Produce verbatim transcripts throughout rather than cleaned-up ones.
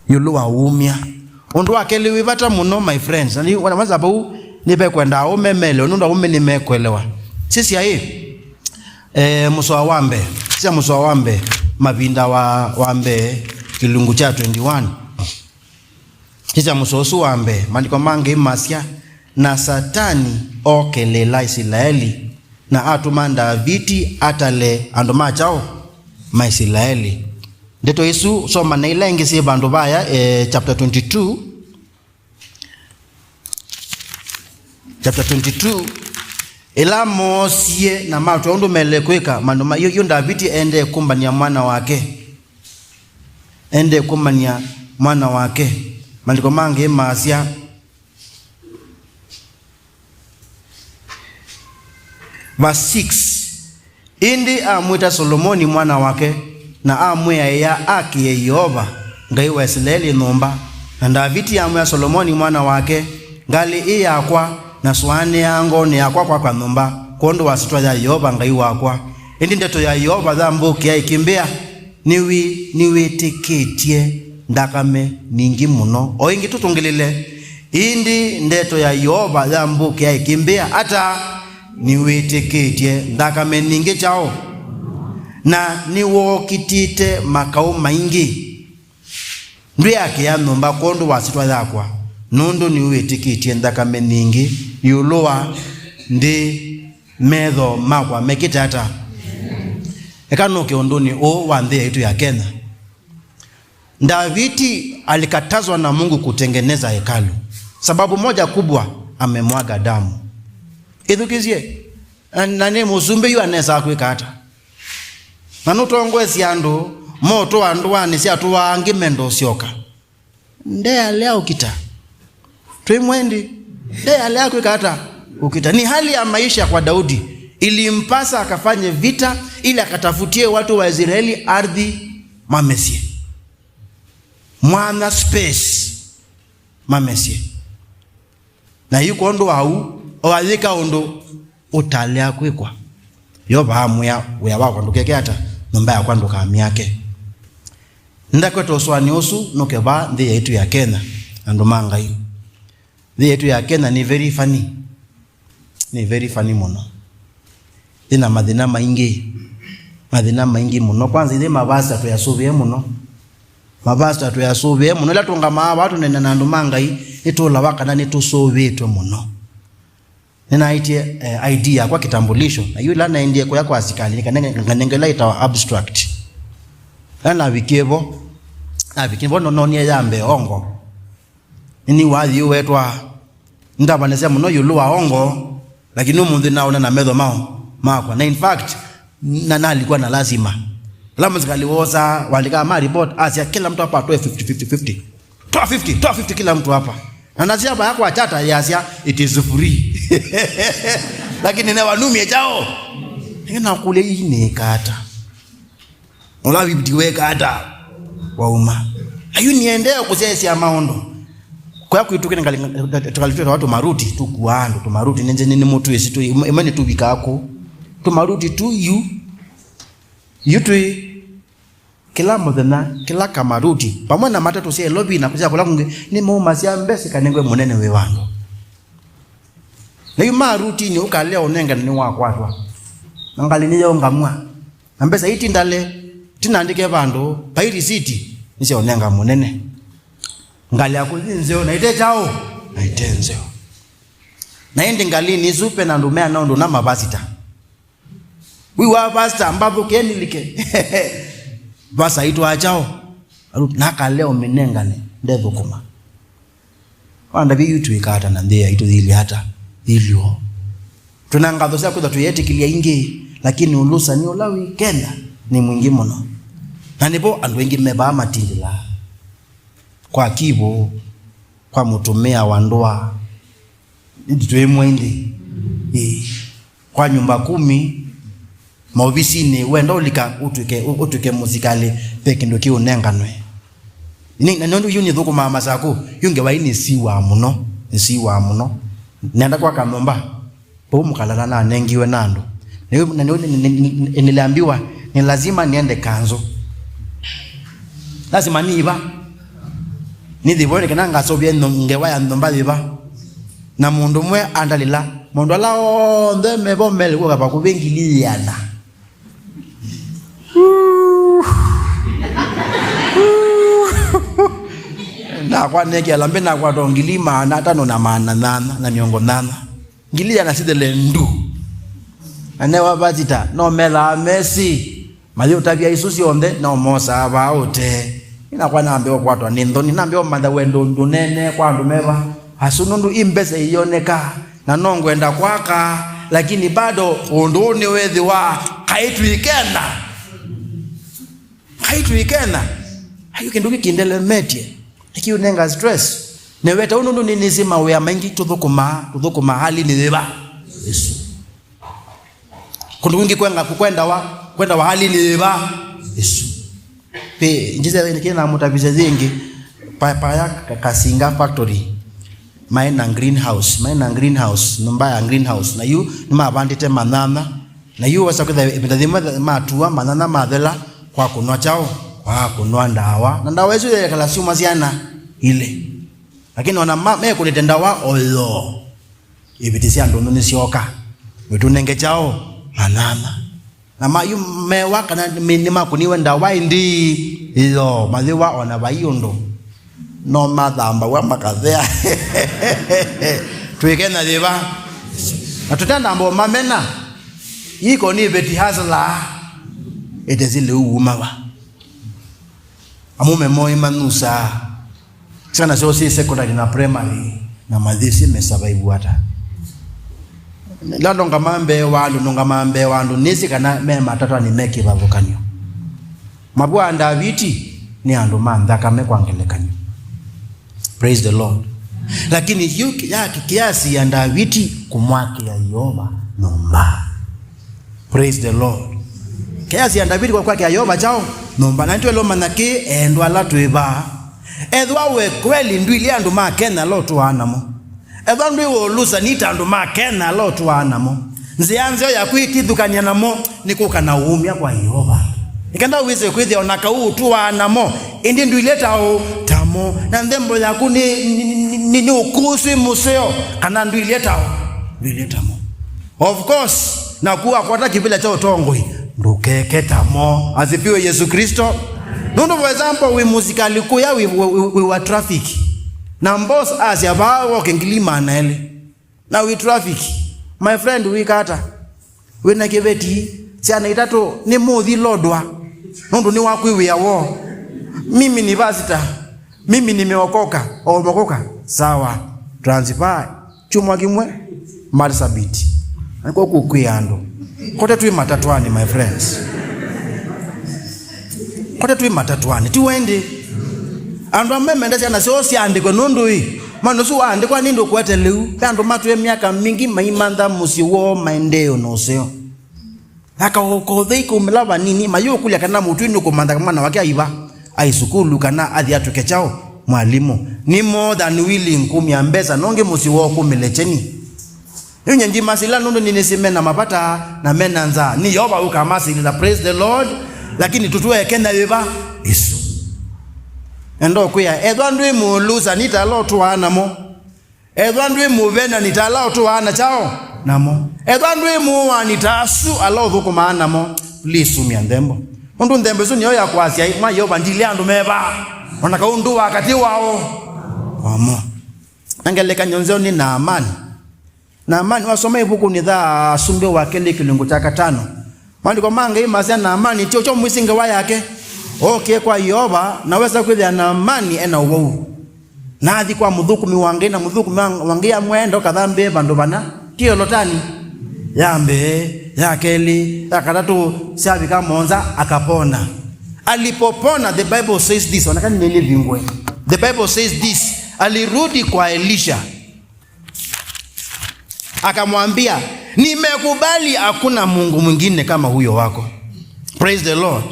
ĩũlũ wa ũmya. Ũndũ wa kelĩ wĩ vata mũno, my friends, na nĩ, wana, wanza vau, nĩvekwendaa ũmemelewe, nũndũ aũme nĩmekũelewa. Sisya ĩ, eh, mũsoa wa mbee, sisya mũsoa wa mbee, Mavinda wa, wa mbee, kĩlungu kya twenty-one. Sisya mũsoa ũsu wa mbee, maandĩko ma Ngai masya, na Satani ookelela Isilaeli, na atũma Ndaviti atale andũ ma kyaũ? Ma Isilaeli. Ndeto isu soma na ila ingĩ syĩ vandũ vaya, eh, chapter twenty-two. Chapter twenty-two, ĩla moosie na matw'a ũndũ mele kwĩka, maũndũ ma, yu, yu Ndaviti endee kũmbany'a mwana wake. Endee kũmbany'a mwana wake. Maandĩko ma Ngai masya, verse six, ĩndĩ amwĩta Solomoni mwana wake, na amwĩa, ĩa, akĩe Yeova, Ngai wa Isilaeli nyũmba. Na Ndaviti amwĩa Solomoni mwana wake, ngalĩ ĩ yakwa, na sũanĩaa ngoonĩ yakwa kwaka nyũmba, kwondũ wa syĩtwa ya Yeova Ngai wakwa. Ĩndĩ ndeto ya Yeova yambũkĩa ĩkĩmbĩa, nĩwĩ-, nĩwĩtĩkĩtye nthakame ningĩ mũno. O ĩngĩ tũtũngĩlĩle, ĩndĩ ndeto ya Yeova yambũkĩa ĩkĩmbĩa, ata? Nĩwĩtĩkĩtye nthakame ningĩ kyaũ? Na nĩwookitĩte makaũ maingĩ. Ndwĩakĩa nyũmba kwondũ wa syĩtwa yakwa, nũndũ nĩwĩtĩkĩtye nthakame ningĩ ĩũlũ wa nthĩ. Metho makwa mekĩte ata? Eka nũke ũndũnĩ ũũ wa nthĩ yaitũ ya Kenya. Ndaviti alikatazwa na Mungu kutengeneza hekalu. Sababu moja kubwa, amemwaga damu. Ĩthukĩsye, na, na nĩ mũsumbĩ yu anesa kwĩka ata? Na nũtongoesya andũ motũa ndũanĩ sya tũaa angĩ menda ũsyoka. Ndealea ũkita. Twĩ mwendi. Ndealea kwĩka ata? Ũkita. Ni hali ya maisha kwa Daudi. Ilimpasa akafanye vita ili akatafutie watu wa Israeli ardhi mamesye. Mwana space mamesye. Na yu kwondũ wa ũu, o ayĩka ũndũ ũtalea kwĩkwa. Yeova amwĩa, wĩa wakwa ndũkeke ata? Nyũmba yakwa ndũkamyake. Ndakweta ũsũanĩo ũsu nũke vaa nthĩ yaitũ ya Kenya, andũ ma Ngai. Nthĩ yaitũ ya Kenya nĩ very funny. Nĩ very funny mũno. Ĩna mathĩna maingĩ. Mathĩna maingĩ mũno. Kwanza ithyĩ mavasta twĩasũvĩe mũno. Mavasta twĩasũvĩe mũno. Ĩla tũũngamaa vaa tũneena na andũ ma Ngai, nĩtũlawa kana nĩtũsũvĩtwe mũno. Nĩnaĩtye, eh, I D yakwa, kitambulisho, na yu ĩla naendie kũya kwa asikali, nĩkanenge-, nganengelwa ĩtawa abstract. Ĩla navikie vo, navikie vo, no-, noonie ya mbee ongo. Nĩnĩwaa yĩu wetwa, nĩndavanĩsya mũno ĩũlũ wa ongo, lakini ũmũnthĩ naona na metho mao makwa. Na in fact, na nalikwa na lazima. Ĩla mũsikali woosa, waandĩkaa ma report, asya, "Kila mtu hapa atoe fifty, fifty, fifty." Toa fifty, toa fifty kila mtu hapa. Na nasya vaya kwa chata yasya, "It is free." Lakini ne wanumie chao. Nĩnakũlya, "Ii nĩĩka ata? Ũla fifty weka ata wauma?" Ayu niendee kũsyaĩsya maũndũ. Kwa kwitũ kĩnĩ ngalĩ, tũkalĩtwĩta watu maruti, tũkuaa andũ tũmaruti, nĩ nĩ mũtwĩsi tu, ĩmwe nĩ tũvikaa kũ. Tũmaruti tu yu. Yu twĩ Kĩla mũthenya, kĩla kamaruti, vamwe na matatũ sya ĩlovi na kũsya kũla kũngĩ, nĩmaumasya mbesa ikanengwe mũnene wĩ vandũ. Na yu ma rutinĩ ũkalea ũnengane nĩwakwatwa. Na ngalĩ nĩyaũngamw'a. Na mbesa ii ti ndale, ti nandĩke vandũ, vai risiti, nĩsyaũnenga mũnene. Ngalĩ yaku yĩ nzeo, na ĩte kyaũ, na ĩte nzeo. Na ĩndĩ ngalĩnĩ ĩsu, ve na andũ meana ũndũ na mavasita. Wĩw'aa pastor mbathũke nĩlike. Pastor aitwaa kyaũ? Aru, nakalea ũmĩnengane, ndethũkũma. Wandavye yu twĩka ata na nthĩ yaitũ yĩilye ata? Yĩilye ũũ. Twĩna ngatho sya kwĩthwa twĩyetĩkĩlya ingĩ, lakini ũlũsani ũla wĩ Kenya nĩ mwingĩ mũno. Na nĩvo andũ aingĩ me vaa matindĩlaa. Kwa kivũ, kwa mũtumĩa wa ndũa, ĩndĩ twĩ mwendi. Ĩĩ. Kwa nyũmba kumi, maovisinĩ, wenda ũlika ũtw'ĩke, ũ-, ũtw'ĩke mũsikalĩ, ve kĩndũ kĩũnenganwe. Nĩ, na nũndũ yu nĩthũkũmaa Masakũ, yu ngewa ii nĩsiwaa mũno, nĩsiwaa mũno. Nenda kwaka nyũmba, vau mũkalala nanengiwe na andũ. Na yu, na yu, ni, ni, ni, ni, niliambiwa ni lazima niende kanzu. Lazima niiva. Nĩthĩvo nĩ kana ngasũvĩa ngewa ya nyũmba yĩva. Na mũndũ ũmwe andalĩla, maũndũ ala onthe mevo melĩ kũka vakuvĩ ngili ĩana. Nakwa nekĩala mbĩ nakwata ngili maana atano na maana nyanya na mĩongo nyanya. Ngili ĩana sithele ndu. Na newa vasita, no methaa mesĩ. Mayĩũtavya isu syonthe, no mosaa vaa ũtee. Nĩnakwa nambĩa ũkwatwa nĩ nthoni, nambĩa ũmantha wendo ndũneenee kwa andũ meva asu, nũndũ i mbesa iyoneka, na no ngwenda kwaka, lakini bado ũndũ ũũ nĩwĩthĩwa kaĩ twĩkena. Kaĩ twĩkena. Ayu kĩndũ kĩkĩndelemetye. Nĩkĩũnenga stress. Nĩweta ũũ nũndũ nĩnĩsĩ mawĩa maingĩ tũthũkũmaa, tũthũkũmaa hali nĩ yĩva. Yesu. Kũndũ kwingĩ kwenga-, kwendawa, kwendawa hali nĩ yĩva? Yesu. Pe, njĩsa nĩkĩ namũtavisya yĩngĩ. Pa, paya ka-, Kasinga factory. Maĩ na greenhouse, maĩ na greenhouse, nyũmba ya greenhouse. Na yu nĩmavandĩte manyanya. Na yu wesa kwĩtha ĩvinda yĩmwe matua manyanya mathela kwa kũnwa kyaũ, kwa kũnwa ndawa. Na ndawa ĩsu yekala syuma syana ilĩ. Lakini ona ma-, mekũnĩte ndawa oyo. Iveti sya ndũnyũ nĩsyoka, ĩtũnenge kyaũ? Manyanya. Na mayu mewa kana nĩ-, nĩmakũniwe ndawa ĩndĩ? Ĩyo, mayĩwa ona vai ũndũ. No mathambaw'a makathea. Twĩkena yĩva? Na tũtanamba ũmamena. Iko nĩ iveti hasla. Ĩtesĩ lĩu umawa. Amume moĩ manyusaa. Syana syoo syĩ secondary na primary, na mathĩsĩ me survive ata. La ndongamaa mbee wa andũ, ndongamaa mbee wa andũ, nĩsĩ kana me matatwanĩ me kĩvathũkany'o. Mavũa Ndaviti nĩ andũ ma nthakame kwa ngelekany'o. Praise the Lord. Lakini yu ya kiasi ya Ndaviti kũmwakĩa Yeova nyũmba. Praise the Lord. Kiasi ya Ndaviti kwa kwakĩa Yeova kyaũ? Nyũmba. Na nĩtwaĩle ũmanya kĩ, endwa ala twĩ vaa. Ethĩwa we kweli ndwĩle andũ ma Kenya ala ũtũaa namo. Ethĩwa ndwĩ ũlusa nĩ ta andũ ma Kenya ala ũtũaa namo. Nzĩa nzeo ya kwĩkĩthukany'a namo nĩ kũka na ũũmya kwa Yeova. Nĩkenda wĩse kwĩthĩa o na kau ũtũaa namo, ĩndĩ ndwĩle ta ũ, ta mo. Na nthembo yaku nĩ, nĩ, nĩ, nĩ, nĩ ũkũsĩ mũseo, kana ndwĩle ta ũ, ndwĩle ta mo. Of course, naku wakwata kĩvĩla kya ũtongoi, ndũkeke ta mo. Asifiwe Yesu Kristo. Nũndũ, for example, wĩ mũsikalĩ kũya wĩ, wĩ, wĩ, wĩ wa traffic. Na boss asya vaa woke ngili maana elĩ. Na wĩ traffic. My friend, wĩka ata? Wĩna kĩveti, syana itatũ, nĩ mũthi lodwa. Nũndũ nĩ wakwĩwĩa woo. Mimi ni pastor. Mimi nimeokoka. Omokoka. Sawa. Transfer. Kyumwa kĩmwe, Marsabit. Nĩkw'o kũkwĩa andũ. Kote twĩ matatwanĩ, my friends. Kote twĩ matatwanĩ, ti wendi? Andũ amwe menda syana syoo syandĩkwe nũndũ ĩ, mwana ũsu waandĩkwa nĩ ndũkwete lĩu. Ve andũ matwĩe myaka mingĩ maimantha mũsyĩ woo, maendeeo na ũseo. Akaũka ũthei kũmĩla vanini, mayũkũlya kana mũtũi nũkũmantha mwana wake aiva, ai sukulu kana athi atw'ĩke kyaũ, mwalimũ. Nĩ more than willing kumya mbesa nongi mũsyĩ woo kũmĩle kyeni. Yu nye ndimasĩla nũndũ nĩnĩsĩ mena mavata na mena nzaa. Nĩ Yeova ũkamasilĩla. Praise the Lord. Lakini tũtũekenya yĩva? Isu. Enda ũkwĩa, ethwa ndwĩ mũlusa, nĩ ta ala ũtũaa namo. Ethwa ndwĩ mũvenani ta ala ũtũaa na kyaũ namo. Ethwa ndwĩ mũũani ta asu ala ũthũkũmaa namo, please sumya nthembo. Ũndũ nthembo ĩsu nĩyo ya kwasya, mwa Yeova ndilĩ andũ meva, o na kaũ ndũ wa katĩ wao wamo. Na ngelekany'o nzeo nĩ Naamani. Naamani wasoma ĩvukunĩ ya Asumbĩ wa Kelĩ kĩlungu kya katano. Maandĩko ma Ngai masya Naamani ti ũkyo mwĩsĩ ngewa yake. Ookie kwa Yeova, na wesa kwĩthĩa Naamani e na ũwau. Na athi kwa mũthũkũmi wa Ngai, na mũthũkũmi wa, wa Ngai amwenda ũkathambĩe vandũ vana, ti Yolotani, ya mbee, ya kelĩ, ya katatũ, syavika mũonza, akapona. Alipopona, the Bible says this, onakani nĩnĩvingũe. The Bible says this, alirudi kwa Elisha. Akamwambia, "Nimekubali, hakuna Mungu mwingine kama huyo wako." Praise the Lord.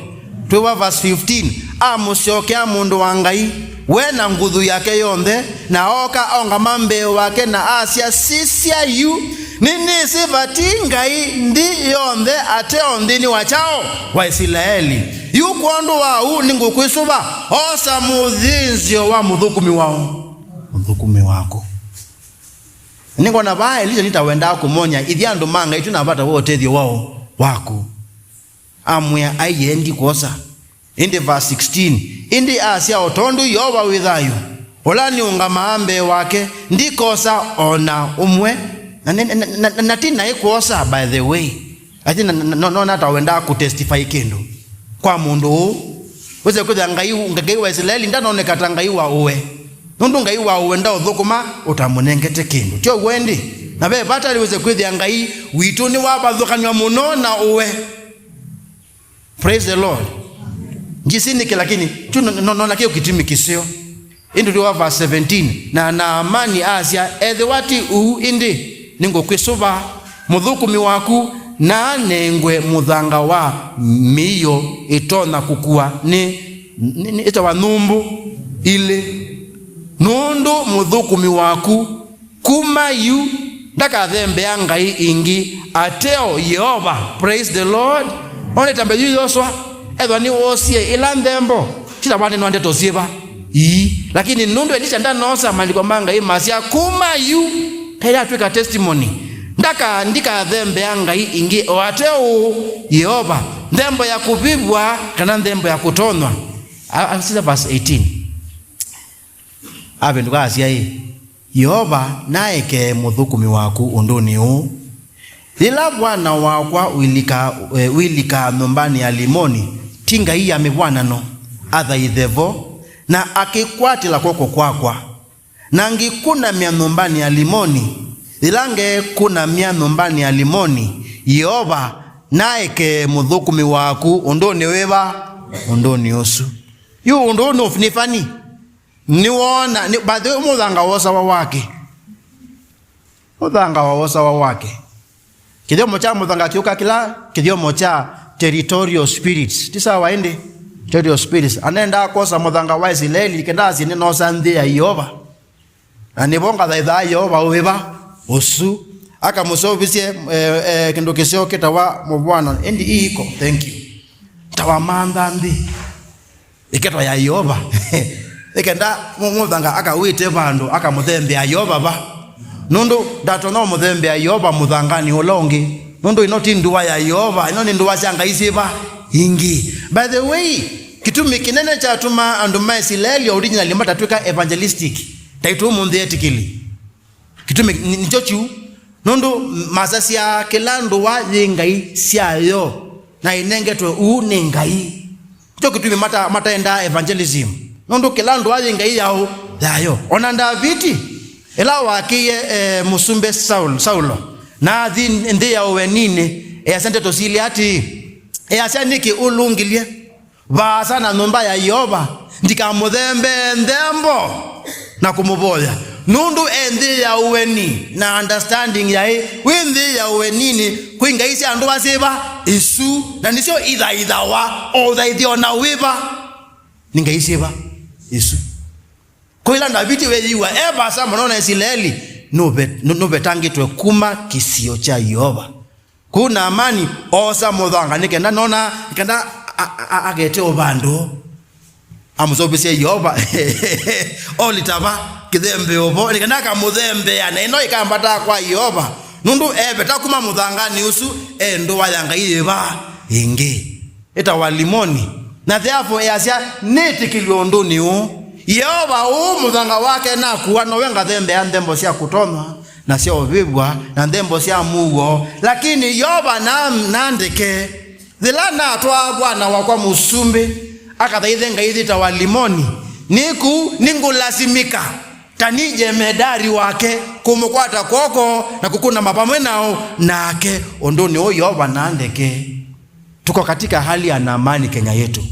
Twĩwa verse fifteen, amũsyokea mũndũ wa Ngai, we na nguthu yake yonthe, na ooka aũngama mbee wake, na asya, "Sisya yu, Nĩnĩsĩ vati ngai ndi yonthe ateo nthĩnĩ wa kyaũ? Wa Isilaeli. Yu kwondũ wa ũu nĩngũkwĩsũva, osa mũthĩnzĩo wa mũthũkũmi waũ? Mũthũkũmi waku. Nĩngwona vaa Elisa nĩ ta wendaa kũmony'a, ithyĩ andũ ma Ngai twĩ na vata wa ũtethyo waũ? Waku. Amwĩa, aiee, ndikwosa. Ĩndĩ verse sixteen, ĩndĩ asya, o tondũ Yeova wĩ thayũ, ũla nĩũngamaa mbee wake, ndikosa o na ũmwe. Na, na, na, na, na ti naĩ kwosa, by the way. Ati na, na, na, nona ta wendaa kũtestify kĩndũ kwa mũndũ ũũ. Wĩse kwĩthĩa Ngai, Ngai wa Isilaeli ndanoneka ta Ngai wa ũwe. Nũndũ Ngai wa ũwe ndaũthũkũma ũtamũnengete kĩndũ. Tyo ũw'o ĩndĩ? Na ve vata wĩse kwĩthĩa Ngai witũ nĩwavathũkanw'a mũno na ũwe. Praise the Lord. Ndyĩsĩ nĩkĩ, lakini tu no-, no-, nona kĩu kĩtumi kĩseo. Ĩndĩ tũwa verse seventeen, na Naamani asya, ethĩwa ti ũu ĩndĩ, nĩngũkwĩsũva mũthũkũmi waku na anengwe mũthanga wa mĩio ĩtonya kũkua nĩ, nĩ, nĩ ĩtawa nyũmbũ ilĩ, nũndũ mũthũkũmi waku kuma yu ndakathembea ngai ingĩ ateo Yeova. Praise the Lord. One tambe yu Yosua, ethwa nĩwoosie ila nthembo, tita wanenwa ndeto syĩva? Ii. Lakini nũndũ Elisha ndanosa, maandĩko ma Ngai masya kuma yu, kayatw'ĩka testimony, ndaka ndikathembea ngai ingĩ o ateo Yeova, nthembo ya kũvĩvw'a kana nthembo ya kũtonywa. A-, a-, sisa verse eighteen. Avĩndũka asya ĩ, Yeova naekee mũthũkũmi waku ũndũnĩ ũũ. Yĩla vwana wakwa wĩlika, e, wĩlikaa nyũmbanĩ ya Limoni, ti ngai ya mĩvw'anano, athaithe vo, na akĩkwatĩla kw'oko kwakwa, na ngĩkũnamya nyũmbanĩ ya Limoni, yĩla ngeekũnamya nyũmbanĩ ya Limoni, Yeova naekee mũthũkũmi waku ũndũnĩ wĩva? Ũndũnĩ ũsu. Yu ũndũ ũũ nũ-, nĩ funny. Nĩwona, nĩ, by the way, mũthanga wosawa wake. Mũthanga wa wosawa wake. Kĩthyomo kya mũthanga kĩũka kĩla kĩthyomo kya territorial spirits. Ti sawa ĩndĩ? Territorial spirits. Anendaa kwosa mũthanga wa Isilaeli, kenda asye nĩnosa nthĩ ya Yeova. Na nĩvo ngathaithaa Yeova wĩva? Ũsu. Akamũseũvisye, eh, eh, kĩndũ kĩseo kĩtawa mũvw'ano. Ĩndĩ iiko, thank you. Tawa mantha nthĩ. Ĩketwa ya Yeova. Ĩkenda mũ-, mũthanga akawĩte vandũ, akamũthembea Yeova va? Nũndũ ndatonya ũmũthembea Yeova mũthanganĩ ũla ũngĩ. Nũndũ ĩno ti ndũa ya Yeova, ĩno nĩ ndũa sya ngai syĩva ingĩ. By the way, kĩtumi kĩnene kyatumaa andũ ma Isilaeli originally matatw'ĩka evangelistic ta itũ ũmũnthĩ etĩkĩli. Kĩtumi nĩ, nĩkyo kyu, nũndũ masasya kĩla ndũa yĩ ngai syayo, na ĩnengetwe ũu nĩ Ngai. Nĩkyo kĩtumi mata-, mataendaa evangelism, nũndũ kĩla ndũa yĩ ngai yaũ? Yayo. O na Ndaviti, ĩla wakĩie, e, mũsumbĩ Saul-, Saulo, na athi nthĩ ya ũeninĩ, easya ndeto silĩ atĩĩ, easya, nĩkĩ ũlũngilye vaasa na nyũmba ya Yeova, ndikamũthembee nthembo na kũmũvoya, nũndũ e nthĩ ya ũeni na understanding yaĩ, wĩ nthĩ ya ũeninĩ kwĩ ngai sya ndũa syĩva? Isu, na nĩsyo ithaithawa, o ũthaithyo na wĩva? Nĩ ngai syĩva? Isu. Kwa ĩla Ndaviti weeyĩw'a e vaasa mũno na Isilaeli, nũve-, nũ-, nũvetangĩtwe kuma kĩsio kya Yeova. Kũu Naamani oosa mũthanga nĩ kenda nona, nĩ kenda a-, a-, a-, akete o vandũ. Amũseũvĩsye Yeova. Olitava kĩthembeo vo, nĩ kenda akamũthembea, na ĩno ĩkambataa kwa Yeova. Nũndũ eveta kuma mũthanganĩ ũsu, e ndũa ya ngai yĩva ĩngĩ? Ĩtawa Limoni. Na therefore easya, nĩtĩkĩlw'e ũndũnĩ ũũ. Yeova ũũ mũthanga wake nakua, nowe ngathembea nthembo sya kũtonywa na sya ũvĩvw'a na nthembo sya mũuo, lakini Yeova na, nandeke. Yĩla natwaa vwana wakwa mũsumbĩ akathaithe ngai yĩtawa Limoni, nĩku nĩngũlasimika ta nĩ jemedari wake kũmũkwata kw'oko na kũkũnama vamwe nao nake ũndũnĩ ũũ Yeova nandeke. Tuko katika hali ya Naamani Kenya yetu.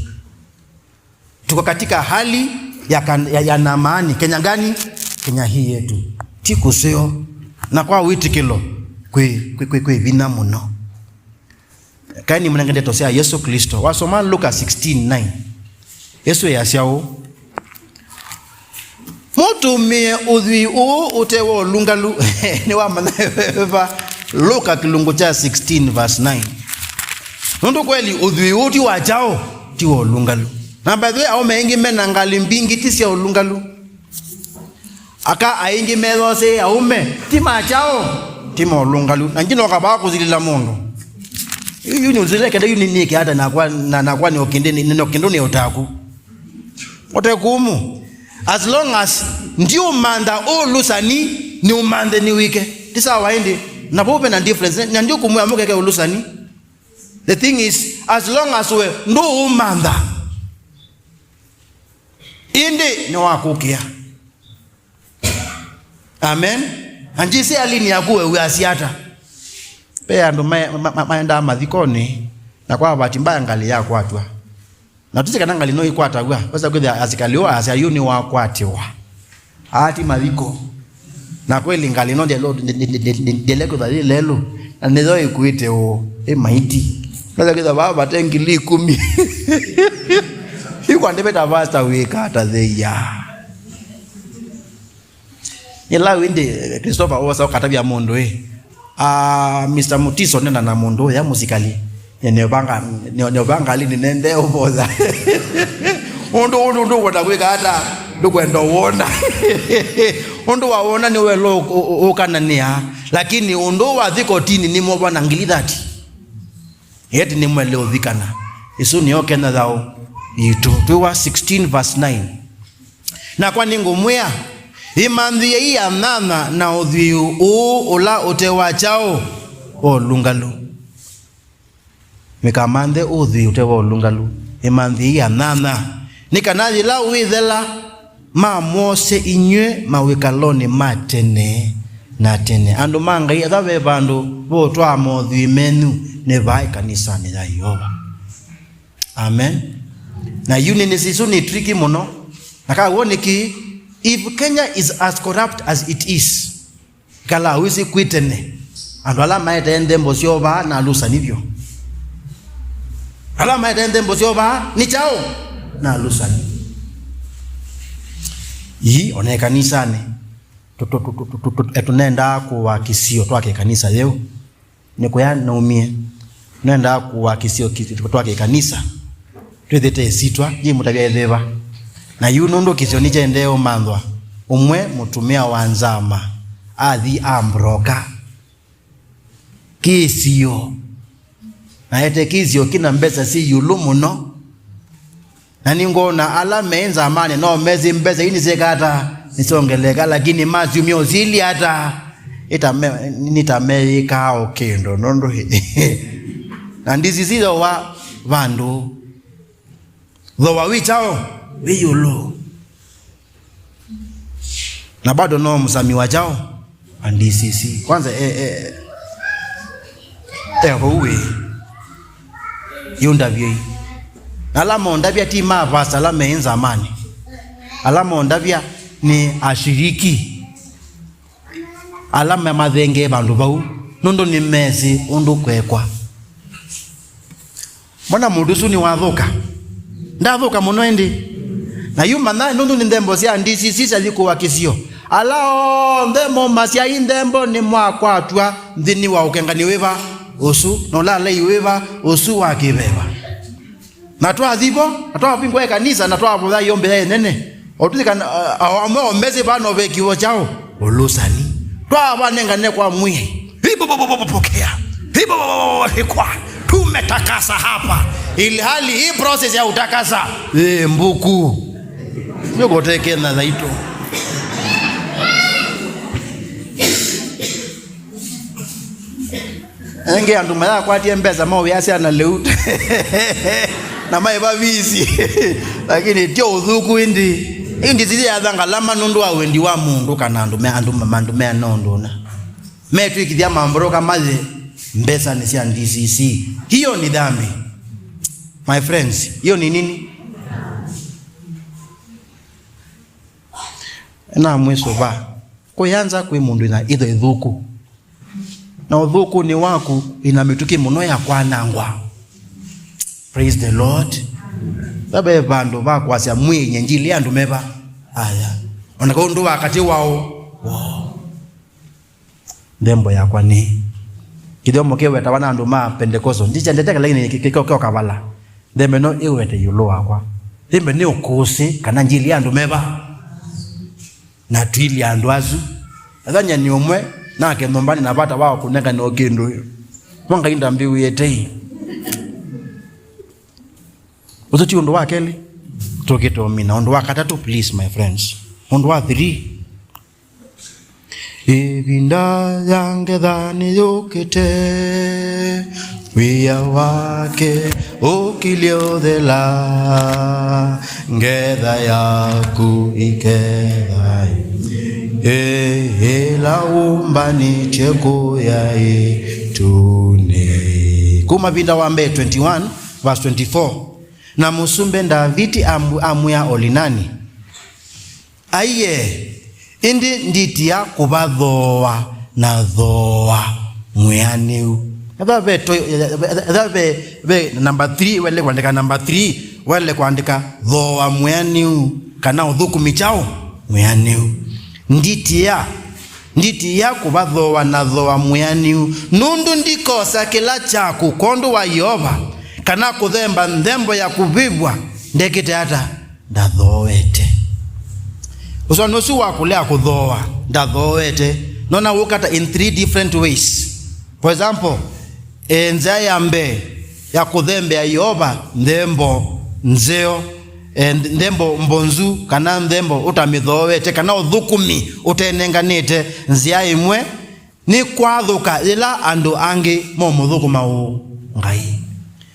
Tuko katika hali ya kan-, ya, ya Naamani. Kenya gani? Kenya hii yetu. Ti kũseo. Na kwa wĩtĩkĩlo kwĩ, kwĩ, kwĩ, kwĩ vinya mũno. Kaĩ nĩmũnenge ndeto sya Yesũ Klĩsto. Wasoma Luka sixteen nine, Yesũ easya ũũ, mũtũmĩe ũthwii ũũ ũte wa ũlũngalu. Nĩwamanya va Luka kĩlungu kya sixteen verse nine. Nũndũ kweli ũthwii ũũ ti wa kyaũ, ti wa ũlũngalu. Na by the way, aũme aingĩ me na ngalĩ mbingĩ ti sya ũlũngalu. Aka aingĩ methosee aũme ti ma kyaũ, ti ma ũlũngalu. Na ngino kavaa kũsilĩla mũndũ. Yu, yu nĩũsilĩle kenda yu nĩnĩke ata nakwa, na, nakwa nĩ ũkĩndĩ, nĩ, nĩ ũkĩndũ nĩ ũtaku. Ũte kumu. As long as ndiũmantha ũlũsani, nĩ ũmanthe nĩ wike. Ti sawa ĩndĩ. Na vau ve na difference. Na ndiũkũmwĩa mũkeke ũlũsani. The thing is, as long as we ndũũmantha, ĩndĩ nĩ wakũkĩa. Amen. Na njĩsĩ alini yaku we wĩasya ata? Ve andũ ma-, ma-, ma-, maendaa mathikonĩ, na kwa bahati mbaya ngalĩ yakwatw'a. Na tũsĩ kana ngalĩ no ĩkwataw'a, wesa kwĩthĩa asikalĩ o asya yu nĩwakwatĩwa. Aa ti mathiko. Na kweli ngalĩ no ndĩele, ndĩele kwĩthwa yĩ lelũ, na nĩyo ĩkuĩte o, ĩ maiti. Wesa kwĩthwa vaa vate ngili ikũmi. Yu kwa ndĩveta vasta wĩka ata thĩia. Yĩla ĩndĩ Christopher wosa ũkatavya mũndũ ĩ, "Ah, Mister Mutiso, nena na mũndũ ũya mũsikalĩ. Nĩ-, nĩũvanga, nĩ-, nĩũvanga lini nende ũvoya." Ũndũ, ũndũ, ũndũ ũkwenda kwĩka ata? Ndũkwenda wona. Ũndũ wa wona nĩ welo ũ-, ũ-, ũkananĩa. Lakini ũndũ wa thi kotini nĩ mwovo na ngili thirty. Ĩndĩ nĩmwele ũvikana. Ĩsu nĩyo Kenya thayũ yitũ. Twĩ wa sixteen verse nine. Nakwa nĩngũmwĩa, ĩmanthĩei anyanya na ũthwii ũũ ũla ũte wa kyaũ, wa ũlũngalu. Mĩkamanthe ũthwii ũte wa ũlũngalu. Ĩmanthĩei anyanya. Nĩ kana yĩla wĩthela, mamwose inyw'ĩ mawĩkalonĩ ma tene na tene. Andũ ma Ngai, ethĩwa ve vandũ votwaa mothwii menyu, nĩ vaa ĩkanisanĩ ya Yeova. Amen. Na yu nĩ, nĩ, isu nĩ tricky mũno. Na kaw'o nĩkĩ? If Kenya is as corrupt as it is, kala wĩsĩ kwĩ tene, andũ ala maetee nthembo syoo vaa na alusani vyũ. Ala maetee nthembo syoo vaa nĩ kyaũ? Na alusani. Ii, ona ĩkanisanĩ, tũ-, tũ-, tũnendaa kũwa kĩsio twake ĩkanisa yĩu. Nĩ kũya naumie. Nendaa kũwa kĩsio ki-, twake ĩkanisa. Twĩthĩte ĩsitwa, yĩmũtavya ĩthĩva. Na yu nũndũ kĩsio nĩkyendee ũmanthwa, ũmwe mũtumĩa wa nzama athi ambroka kĩsio. Na ete kĩsio kĩna mbesa syĩ ĩũlũ mũno. Na nĩngwona ala me nzamanĩ no mesĩ mbesa ii nĩsyĩka ata? Nĩsyongeleka, lakini masyumya ũsilye ata? Ĩtame-, nĩtameyĩkaa o kĩndũ, nũndũ na D C C thowa vandũ. Thowa wĩ kyaũ? Wĩ ĩũlũ. Na bado no mũsami wa kyaũ? Wa D C C. Kwanza, e, e, e, vau wĩ. Yu ndavya ii. Na ala mondavya ti ma pasta ala me nzamanĩ. Ala mondavya nĩ ashiriki. Ala mamathengee vandũ vau. Nũndũ nĩmesĩ ũndũ kwekwa. Mwana mũndũ ũsu nĩwathũka. Ndathũka mũno ĩndĩ. Na yu manya nũndũ nĩ nthembo sya D C C syathi kũwa kĩsio. Ala onthe momasya ii nthembo nĩmwakwatw'a nthĩnĩ wa ũkengani wĩva? Ũsu. Na ũlaalai wĩva? Ũsu wa kĩveva. Na twathi vo, na twavingwa ĩkanisa, na twavoya ĩombea ĩnene. O tũthi kana, a-, a-, amwe o mesĩ vano ve kĩw'ũ kyaũ? Ũlũsani. Twavanengane kwa mwĩai. Hibo, bo, bo, bo, bo, pokea. Hibo, bo, bo, bo, bo, hikwa. Tumetakasa hapa. Ilhali hii process ya utakasa, eh, mbuku. Nĩkũtekena thaitũ. Engĩ andũ mayakwatie mbesa mawĩa syana lĩu. Na maĩva visi. Lakini tyo ũthũku ĩndĩ. Ĩndĩ sisi yatha ngalama nũndũ wa wendi wa mũndũ kana andũ me, andũ ma-, andũ meana ũndũ ũna. Metwĩkĩthya mamboroka maye mbesa nĩ sya D C C. Hiyo ni dhambi. My friends, hiyo ni nini? Na mwĩsũva. Kũyanza kwĩ mũndũ ĩna itho ĩthũku. Na ũthũkũnĩ waku ĩna mĩtũkĩ mũno ya kwanangwa. Praise the Lord. Vabe vandũ va kwasya mwĩenye njili andũ meva aya. Ona kau ndũ wa katĩ wao. Woo. Nthembo yakwa nĩ, Kĩthyomo kĩwetawa na andũ ma Pentecostal. Ndikyendete kĩla kĩnĩ kĩ-, kĩ-, kĩ-, kĩoka vala. Nthembo ĩno ĩwete ĩũlũ wakwa. Ĩmbe nĩ ũkũsĩ kana njili ya andũ meva? Na twili andũ asu. Ethanya nĩ ũmwe, nake nyũmbanĩ na vata wa kũnengane o kĩndũ. Mwa Ngai ndambĩwĩe tei. Ũsu ti ũndũ wa kelĩ. Tũkĩtomina. Ũndũ wa katatũ, please, my friends. Ũndũ wa three. Ĩvinda ya ngetha nĩyũkĩte, wĩa wake ũkilye ũthela, ngetha yaku ĩketha ĩ ĩla wũmbanĩtye kũya ĩtunĩ. Kuma Vinda wa mbee twenty-one, verse twenty-four. Na mũsumbĩ Ndaviti amwĩa Olinani, Aiee, ĩndĩ nditia kũvathooa na thooa mwĩanĩu. Ethĩwa ve to-, ethĩwa ve, ve namba three, waĩle kũandĩka namba three, waĩle kũandĩka thooa mwĩanĩu, kana ũthũkũmi kyaũ mwĩanĩu. Nditia, nditia kũvathooa na thooa mwĩanĩu, nũndũ ndikosa kĩla kyaku kwondũ wa Yeova, kana kũthemba nthembo ya kũvĩvw'a ndekĩte ata? Ndathooete. Ũsũanĩo ũsu wa kũlea kũthooa, ndathooete, nona wũkata in three different ways. For example, e, nzĩa ya mbee ya kũthembea Yeova nthembo nzeo, e, nthembo mbonzu, kana nthembo ũtamĩthooete, kana ũthũkũmi ũtenenganĩte nzĩa ĩmwe, nĩ kwathũka yĩla andũ angĩ momũthũkũma ũũ Ngai.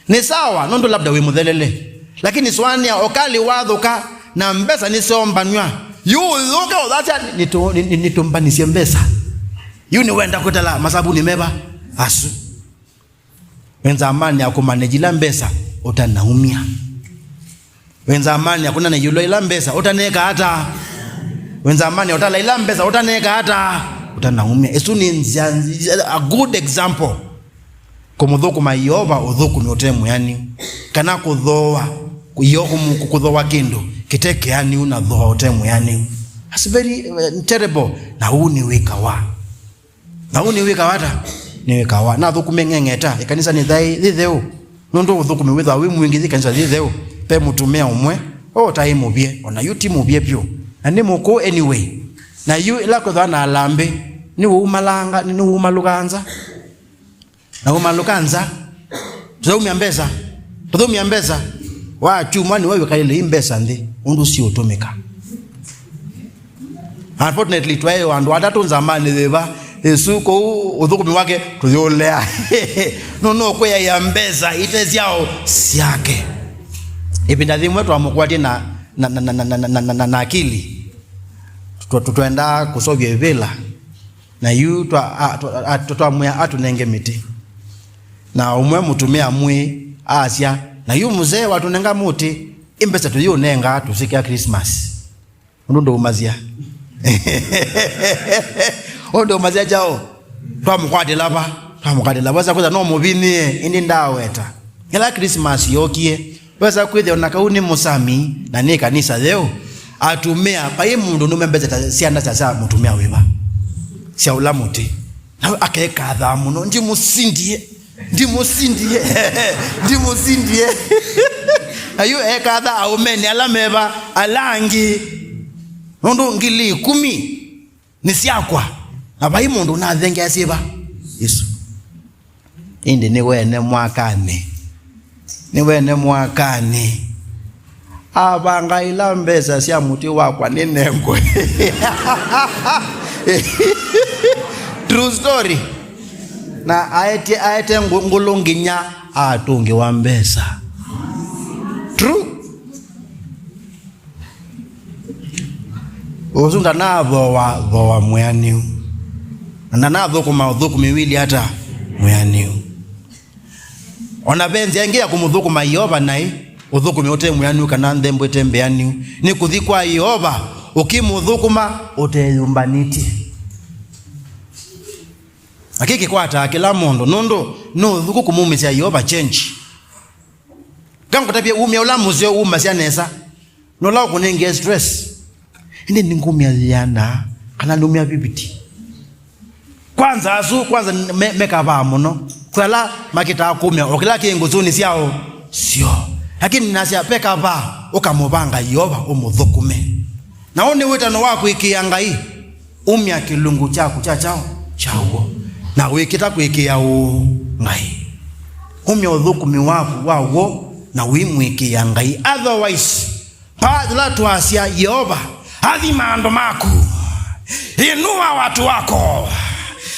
Nĩ sawa, nũndũ labda wĩ mũthelele. Lakini sũanĩa, ũkalĩ wathũka, na mbesa nĩsyoombanw'a. Yu ũyũke ũthasya, "Nĩtũ-, nĩ-, nĩ-, nĩtũmbanisye mbesa." Yu nĩwenda kwĩtala masavunĩ meva? Asu. Wĩ nzamanĩ ya kũmanĩji ila mbesa ũtanaumya. Wĩ nzamanĩ ya kũnena ĩũlũ ila mbesa ũtaneka ata? Wĩ nzamanĩ ya ũtala ila mbesa ũtaneka ata? Ũtanaumya. Ĩsu nĩ nzĩa, a good example. Kũmũthũkũma Yeova ũthũkũmi ũte mwĩanĩu, kana kũthooa, kũyo-, kũmũ-, kũthooa kĩndũ kĩte kĩanĩu na thooa ũte mwĩanĩu. That's very, uh, terrible. Na ũu nĩwĩkawa. Na ũu nĩwĩkawa ata? Nĩwĩkawa. Na athũkũmi ng'eng'eta, ĩkanisa nĩ thaĩ, yĩ theũ. Nũndũ ũthũkũmi wĩthĩwa wĩ mwingĩ yĩ kanisa yĩ theũ, ve mũtumĩa ũmwe, o ũtaĩ mũvye, o na yu ti mũvye vyũ. Na nĩ mũkũũ anyway. Na yu ĩla kwĩthĩwa na alambĩ, nĩwũumalanga, nĩwũumalũkaa nza. Na ũmalũka nza. Tũthaumya mbesa. Tũthaumya mbesa. Wakyumwa nĩwe wĩkalĩle i mbesa nthĩ. Ũndũ siũtũmĩka. Unfortunately, twaĩ o andũ atatũ nzamanĩ yĩva. Ĩsu kũu ũthũkũmi wake tũyũlea. Nũnũkwĩaĩa mbesa ite syaũ syake. Ĩvinda yĩmwe twamũkwatye na, na, na akili. Tũ-, tũ-, twendaa kũseũvya ĩvĩla. Na yu twa-, a-, twa-, a-, twa-, twamwĩa atũnenge mĩtĩ. Na ũmwe mũtumĩa mwĩĩ asya, "Na yu mzee watũnenga mũtĩ, ĩ mbesa tũyĩũnenga tũsĩkĩa Christmas." Ũndũ ndũũmasya. Ũndũ ndũũmasya kyaũ? Twamũkwatĩla va? Twamũkwatĩla va? Wesa kwĩsa no mũvinĩe, ĩndĩ ndaaweta. Ĩla Christmas yookie, wesa kwĩthĩa o na kau nĩ mũsami na nĩ kanisa yeũ, atumĩa, vai mũndũ nũme mbesa ta syana sya, sya mũtumĩa wĩva? Sya ũla mũtĩ. Na akekathaa mũno, "Ndimũsindie, ndimũsindie, ndimũsindie." Na yu ekatha aũmeni ala meva, ala angĩ. Nũndũ ngili ikũmi nĩ syakwa, na vai mũndũ ũnathengea syĩva? Ĩsu. Ĩndĩ nĩwene mwakanĩ. Nĩwene mwakanĩ. Avanga ila mbesa sya mũtĩ wakwa nĩnengwe. True story. Na aete, aete ngũ-, ngũlũ nginya atũngĩwa mbesa. True. Ũsu ndanathooa thooa mwĩanĩu. Na ndanathũkũma ũthũkũmi wĩlĩ ata mwĩanĩu. O na ve nzĩa ĩngĩ ya kũmũthũkũma Yeova naĩ, ũthũkũmi ũte mwĩanĩu kana nthembo ĩte mbĩanĩu, nĩ kũthi kwa Yeova ũkĩmũthũkũma ũteyũmbanĩtye. Na kĩĩ kĩkwataa kĩla mũndũ, nũndũ nĩ ũthũku kũmumĩsya Yeova change. Ngangũtavya umya ũla mũseo umasya nesa, na ũla ũkũnengie stress. Ĩndĩ nĩngũmya yĩana, kana nũmya fifty. Kwanza asu, kwanza me, me kavaa mũno. Kwĩ ala makĩtaa kũmya o kĩla kĩ ngũsũnĩ syao syo. Lakini nasya, ve kavaa ũkamũvanga Yeova ũmũthũkũme. Na ũũ nĩ wĩtano wa kũĩkĩĩa Ngai. Umya kĩlungu kyaku kya kyaũ kya w'o, na wĩkĩta kũĩkĩĩa ũũ Ngai. Umya ũthũkũmi waku wa w'o, na wĩmwĩkĩĩa Ngai. Otherwise, pa yĩla twasya, Yeova, athima andũ maku, inua watu wako.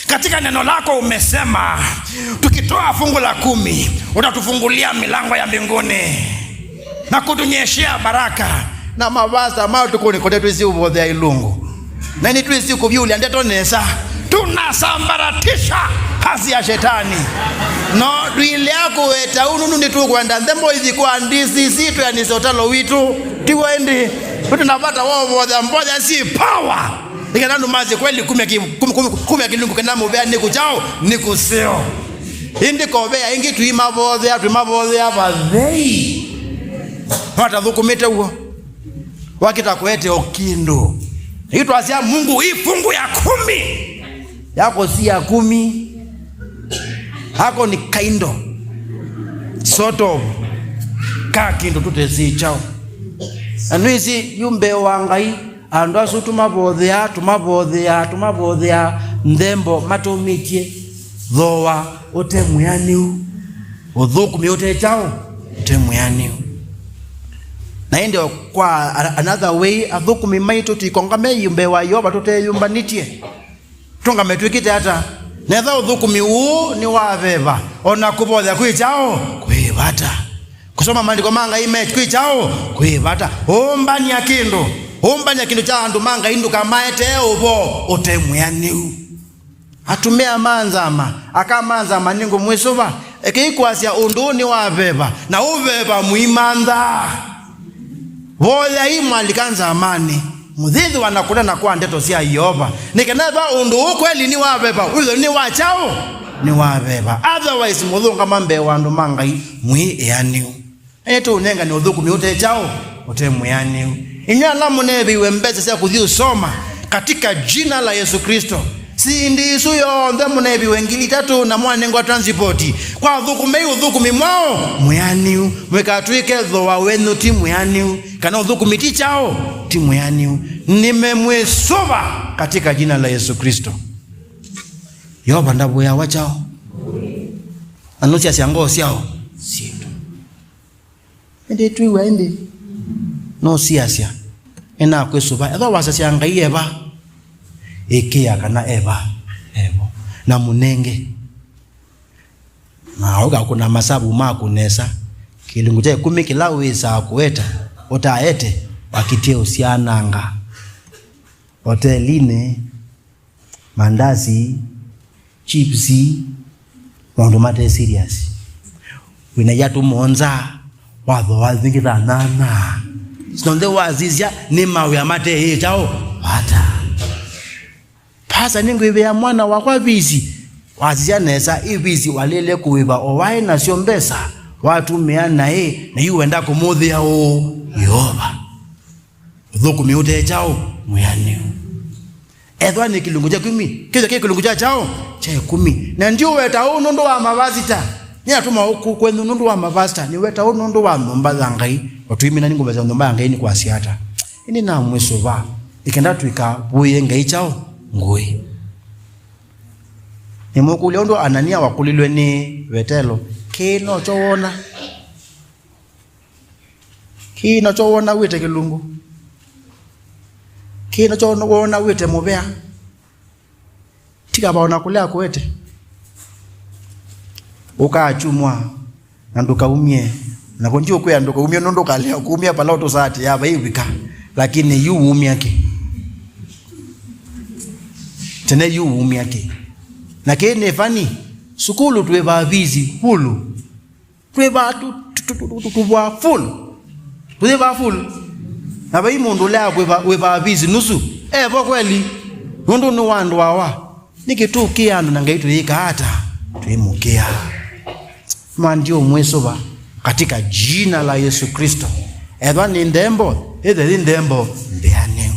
Katika neno lako umesema, tukitoa fungu la kũmi, utatufungulia milango ya mbinguni na kutunyeshea baraka. Na mavasta ma ũtukũnĩ kote twĩsĩ ũvothea ilungu. Na nĩtwĩsĩ kũvyũlya ndeto nesa. Tunasambaratisha kazi ya shetani. No ndũilea kũweta ũũ nũndũ nĩtũkwenda nthembo ithi kwa D C C tweanĩsye ũtalo witũ. Tiw'o ĩndĩ? Nĩtũnavata wa ũvothea mboya syĩ power. Nĩ kana andũ masye kweli kumya ki-, kum-, kum-, kumya kĩlungu kana mũvea nĩ kũkyaũ, nĩ kũseo. Ĩndĩ kovea ĩngĩ tũimavothea, tũimavothea vathei. Vatathũkũmĩte w'o. Wakĩta kũete o kĩndũ. Yu twasya Mungu, hii fungu ya kũmi yako si ya kũmi. Ako ni kaindo. Sort of. Ka kĩndũ tũtesĩ kyaũ. Na nĩwĩsĩ yu mbee wa Ngai, andũ asu tũmavotheaa, tũmavotheaa, tũmavotheaa nthembo matũmĩtye thooa ũte mwĩanĩu, ũthũkũmi ũte kyaũ, ũte mwĩanĩu. Na ĩndĩ o kwa a-, another way, athũkũmi maitũ tũikongame yu mbee wa Yeova tũteyũmbanĩtye. Tũngame twĩkĩte ata? Netha ũthũkũmi ũũ nĩ wa veva, o na kũvothea kwĩ kyaũ, kwĩ vata. Kũsoma maandĩko ma Ngai me kwĩ kyaũ, kwĩ vata. Ũmbany'a kĩndũ, ũmbany'a kĩndũ kya andũ ma Ngai ndũkamaetee ũvoo ũte mwĩanĩu. Atumĩa ma nzama, aka ma nzama, nĩngũmwĩsũva, ekei kwasya ũndũ ũũ nĩ wa veva, na ũveva mũimanthaa. Voyai mwalika nzamanĩ, mũyĩthĩwa na kũneena kwa ndeto sya Yeova, nĩ kana ethĩwa ũndũ ũũ kweli nĩ wa veva, wĩthwe nĩ wa kyaũ? Nĩ wa veva. Otherwise, mũthũngama mbee wa andũ ma Ngai mwĩ eanĩu. Nĩtũũnengane ũthũkũmi ũte kyaũ? Ũte mwĩanĩu. Inyw'ĩ ala mũneevĩiwe mbesa sya kũthi ũsoma, katika jina la Yesu Kristo, sindi isu yonthe mũneevĩiwe ngili itatũ na mwanengwa transport, kwa ũthũkũmei ũthũkũmi mwaũ? Mwĩanĩu. Mũikatw'ĩke thooa wenyu ti mwĩanĩu, kana ũthũkũmi ti kyaũ? Ti mwĩanĩu. Nĩmemwĩsũva katika jina la Yesu Kristo. Yeova ndavũĩawa kyaũ? Na nũsiasya ngoo syaũ? Sitũ. Ĩndĩ twĩw'a ĩndĩ? Nũsiasya. Nĩnakwĩsũva. Ethĩwa wasasya Ngai e va, ĩkĩĩa kana e va, e vo. Na mũnenge. Na ũkakũna masavu maku nesa. Kĩlungu kya ĩkũmi kĩla wĩsaa kũete, ũtaete, wakĩtie ũsyananga. Hotelinĩ, mandasi, chips, maũndũ mate serious. Wĩna iatũ mũonza, wathooa ĩngĩ thaa nyanya. Sinonthe wasisya nĩ mawĩa mate kyaũ, vata. Pasa, nĩngwĩvĩa mwana wakwa visi. Wasisya nesa, ivisi walĩle kũĩva o waĩ nasyo mbesa, watũmĩa naĩ, na yu wenda kũmũthĩa ũũ Yeova. Ũthũkũmi ũte kyaũ, mwĩanĩu. Ethwa nĩ kĩlungu kya ĩkũmi, kĩthwa kĩ kĩlungu kya kyaũ, kya ĩkũmi. Na ndiũweta ũũ nũndũ wa mavasita. Nĩnatũma ũkũ kwenyu nũndũ wa mavasita. Nĩweta ũũ nũndũ wa nyũmba ya Ngai. O tũimina nĩngũmesya nyũmba ya Ngai nĩkwasya ata. Ĩndĩ namwĩsũva, ĩkenda tũikavũĩe Ngai kyaũ, ngũĩ. Nĩmũkũlya ũndũ Anania wakũlilwe nĩ Vetelo, kĩĩ nokyo wona? Kĩĩ nokyo wona wĩte kĩlungu? Kĩĩ nokyo wona wĩte mũvea? Tiga vaona kũlea kũete. Ũkaa kyumwa na ndũkaumye. Nako ndiũkwĩa ndũkaumye nũndũ ũkalea kumya vala ũtũsatĩaa vaivika. Lakini yu wumya kĩ? Tene yu wumya kĩ? Na kĩĩ nĩ funny, sukulu twĩvaa visi full. Twĩvaa tu, tu, tu, tu, tu, tũvaa full. Twĩvaa full. Na vai mũndũ ũlea kwĩva-, wĩvaa visi nusu. Evo kweli. Nũndũ nĩ wa andũ awa. Nĩkĩ tũkĩa andũ na Ngai tũyĩkaa ata? Twĩmũkĩa. Ma ndiũmwĩsũva katika jina la Yesu Kristo. Ethwa nĩ nthembo, ĩthe nĩ nthembo mbĩanĩu.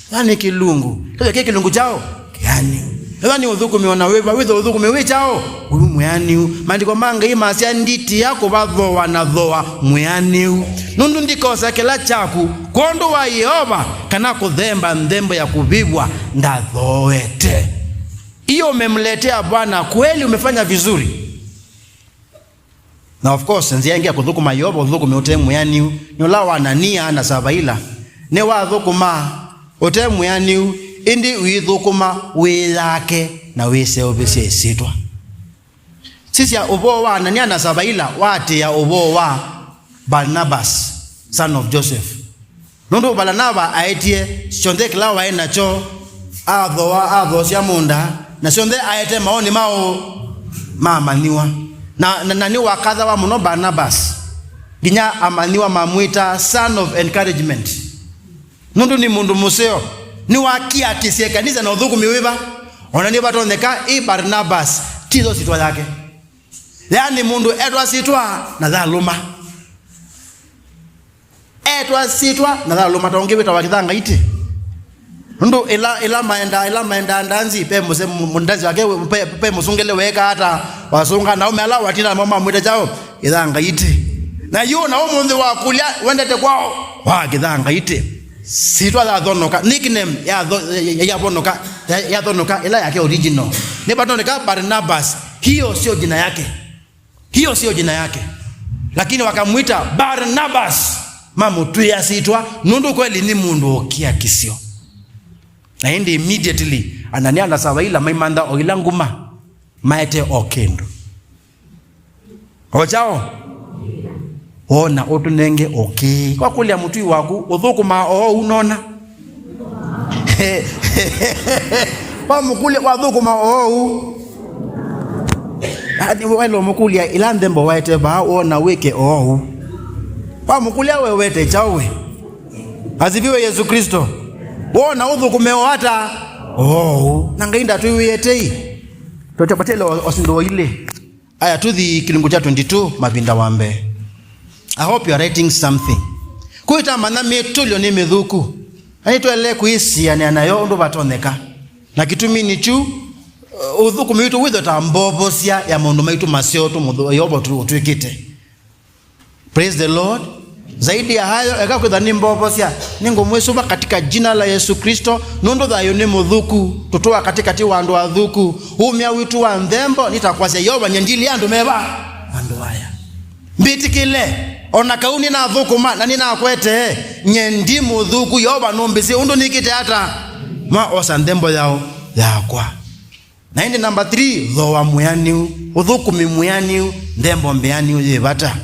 Ethwa nĩ kĩlungu, ĩthe kĩ kĩlungu kyaũ? Kĩanĩu. Ethĩwa nĩ ũthũkũmi o na wĩva, wĩthĩe ũthũkũmi wĩ kyaũ? Wĩ mwĩanĩu. Maandĩko ma Ngai masya, "Nditiĩa kũvathooa na thooa mwĩanĩu, nũndũ ndikosa kĩla kyaku, kwondũ wa Yeova, kana kũthemba nthembo ya kũvĩvw'a ndathooete." Hiyo umemletea Bwana, kweli umefanya vizuri. Na of course, nzĩa ĩngĩ ya kũthũkũma Yeova ũthũkũme ũte mwĩanĩu nĩ ũla wa Anania na Savaila. Nĩwathũkũmaa ũte mwĩanĩu, ĩndĩ ũithũkũma wĩyake na wĩseũvĩsye ĩsyĩtwa. Sisya, ũvoo wa Anania na Savaila waatĩĩa ũvoo wa Barnabas, son of Joseph. Nũndũ Valanava aetie syonthe kĩla waĩ nakyo, athooa, athoosya mũũnda, na syonthe aete maũũnĩ ma ũ-, ma amanyĩw'a. Na, na, na nĩwakathawa mũno Barnabas, nginya amanyĩw'a mamwĩtaa son of encouragement. Nũndũ nĩ mũndũ mũseo, nĩwakiakisye ĩkanisa na ũthũkũmi wĩva? Ona nĩvatonyeka ĩ Barnabas, ti yo syĩtwa yake. Yaani mũndũ etwa syĩtwa na yalũma. Etwa syĩtwa na yalũma, ta ũngĩ wĩtawa Kĩthangaitĩ. Nũndũ ĩla, ĩla maendaa, ĩla maendaa ndanzi, pe mũse-, mũ-, mũ-, ndanzi wake, pe, pe mũsũngĩle weeka ata, wasũnga, na aume ala watinda namo mamwĩta kyaũ? Kĩthangaitĩ. Na yu na ũmũnthĩ wakũlya, wendete kwaũ? Wa Kĩthangaitĩ. Syĩtwa yathonoka, nickname yatho-, ya-, ya-, yavonoka, ya-, yathonoka, ĩla yake original. Nĩvatoneka Barnabas, hiyo sio jina yake. Hiyo sio jina yake. Lakini wakamwita Barnabas, mamũtwĩa syĩtwa, nũndũ kweli nĩ mũndũ ũkiakisyo. Na ĩndĩ immediately, Anania na Savaila maimantha o ila nguma, maete o kĩndũ. O kyaũ? Wona ũtũnenge ũkĩĩ. Wakũlya mũtwi waku, ũthũkũmaa oou nona? Wamũkũlya, wathũkũma oou? Ati, waĩle ũmũkũlya, ĩla nthembo waete vaa, wona wĩke oou? Wamũkũlya, we wete kyaũ we? Asifiwe Yesu Kristo. Wona ũthũkũme o ata? Oou. Na Ngai ndatwĩw'ĩe tei. Tũtapatele o, o syĩndũ o ilĩ. Aya, tũthi kĩlungu kya twenty-two, Mavinda wa Mbee. I hope you are writing something. Kwĩtamanya mĩtũlyo nĩ mĩthũku, na nĩtwaĩle kwĩsianĩa nayo ũndũ vatonyeka. Na kĩtumi nĩ kyu, uh, ũthũkũmi witũ wĩthwe ta mbovosya ya maũndũ maitũ maseo tũmũthũ-, Yeova ũtũ-, ũtwĩkĩte. Praise the Lord. Zaidi ya hayo, eka kwĩtha nĩ mbovosya, nĩngũmwĩsũva katika jina la Yesu Kristo, nũndũ thayũ nĩ mũthũku, tũtũa katĩkatĩ wa andũ athũku. Umya witũ wa nthembo nĩ ta kwasya, Yeova, nye ndilĩ andũ meva? Andũ aya. Mbĩtĩkĩle, o na kau nĩnathũkũma na nĩnakwete, nye ndi mũthũku, Yeova nũmbĩsĩ ũndũ nĩkĩte ata? Ma osa nthembo yao, yakwa. Na ĩndĩ number three, thooa mwĩanĩu, ũthũkũmi mwĩanĩu, nthembo mbĩanĩu yĩ vata.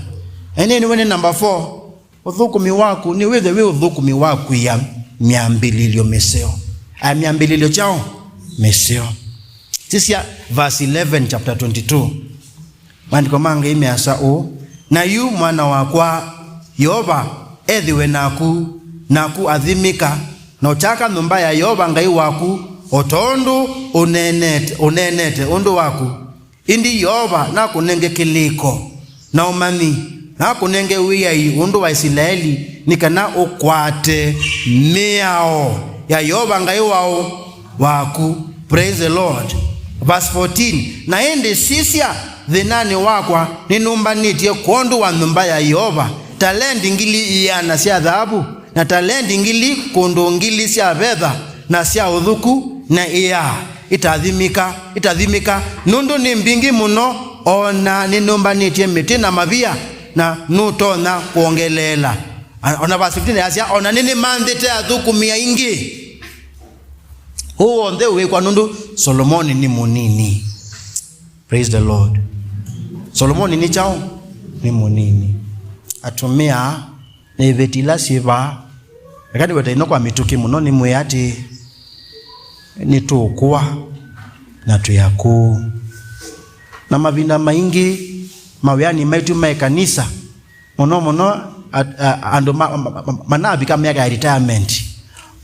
Na ĩndĩ nĩwe nĩ number four, ũthũkũmi waku nĩ wĩthwe wĩ ũthũkũmi wa kwia myambĩlĩlyo mĩseo. Aya, myambĩlĩlyo kyaũ? Mĩseo. Sisya verse eleven, chapter twenty-two. Maandĩko ma Ngai measya ũũ, "Na yu, mwana wakwa, Yeova ethĩwe naku, naku athimĩka, na ũkyaka nyũmba ya Yeova Ngai waku, o tondũ ũneenete, ũneenete ũndũ waku. Ĩndĩ Yeova nakũnenge kĩlĩko na ũmanyi, nakũnenge wĩai ũndũ wa Isilaeli, nĩ kana ũkwate mĩao ya Yeova Ngai wao waku." Praise the Lord. Verse fourteen, "Na ĩndĩ sisya, thĩnanĩ wakwa nĩnũmbanĩtye kwondũ wa nyũmba ya Yeova talendi ngili iana sya thaavu, na talendi ngili kũndũ ngili sya vetha, na sya ũthuku, na ĩaa itathimĩka, itathimĩka, nũndũ nĩ mbingĩ mũno, o na nĩnũmbanĩtye mĩtĩ na mavia, na nũtonya kwongeleela." A-, ona verse fifteen yasya, "O na nĩnĩmanthĩte athũkũmi aingĩ." Ũũ w'onthe ũĩkwa nũndũ Solomoni nĩ mũnini. Praise the Lord. Solomoni nĩ kyaũ? Nĩ mũnini. Atumĩa, nĩ iveti ila syĩ vaa. Eka nĩwete ino kwa mĩtũkĩ mũno, nĩmwĩe atĩ nĩtũũkũa na twĩ akũũ. Na mavinda maingĩ, mawĩanĩ maitũ ma ĩkanisa, mũno mũno, a-, a-, andũ ma-, ma-, ma-, manavika myaka ya retirement,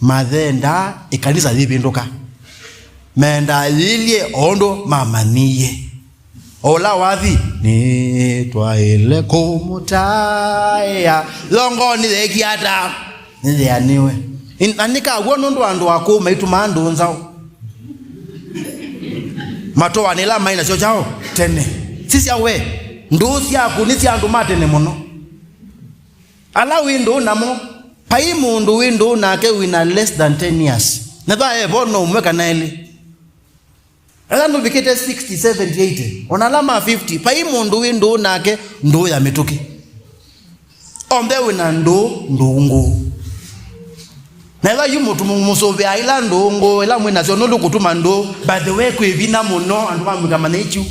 mathendaa ĩkanisa yĩvĩndũka. Mendaa yĩilye o ũndũ mamanyie. O ũla wathi, "Nĩtwaĩle kũmũtaĩa." Yongoo nĩyeekie ata? Nĩyeanĩwe. In-, na nĩ kaw'o nũndũ andũ akũũ maitumaa ndũũ nzaũ. Matũanĩ ĩla maĩ nasyo kyaũ tene. Sisya we, ndũũ syaku nĩ sya andũ ma tene mũno. Ala wĩ ndũũ namo, vai mũndũ wĩ ndũũ nake wĩna less than ten years. Na va evo no ũmwe kana elĩ. Ela ndũvikĩte sixty, seventy, eighty. Ona ala ma fifty, vai mũndũ wĩ ndũũ nake ndũũ ya mĩtũkĩ. Onthe wĩna ndũũ, ndũũ ngũũ. Na ĩla yu mũtu mũsũvĩa ila ndũũ ngũũ, ila mwĩ nasyo nũndũ kũtuma ndũũ, by the way, kwĩ vinya mũno, andũ mamwĩka manya ichu.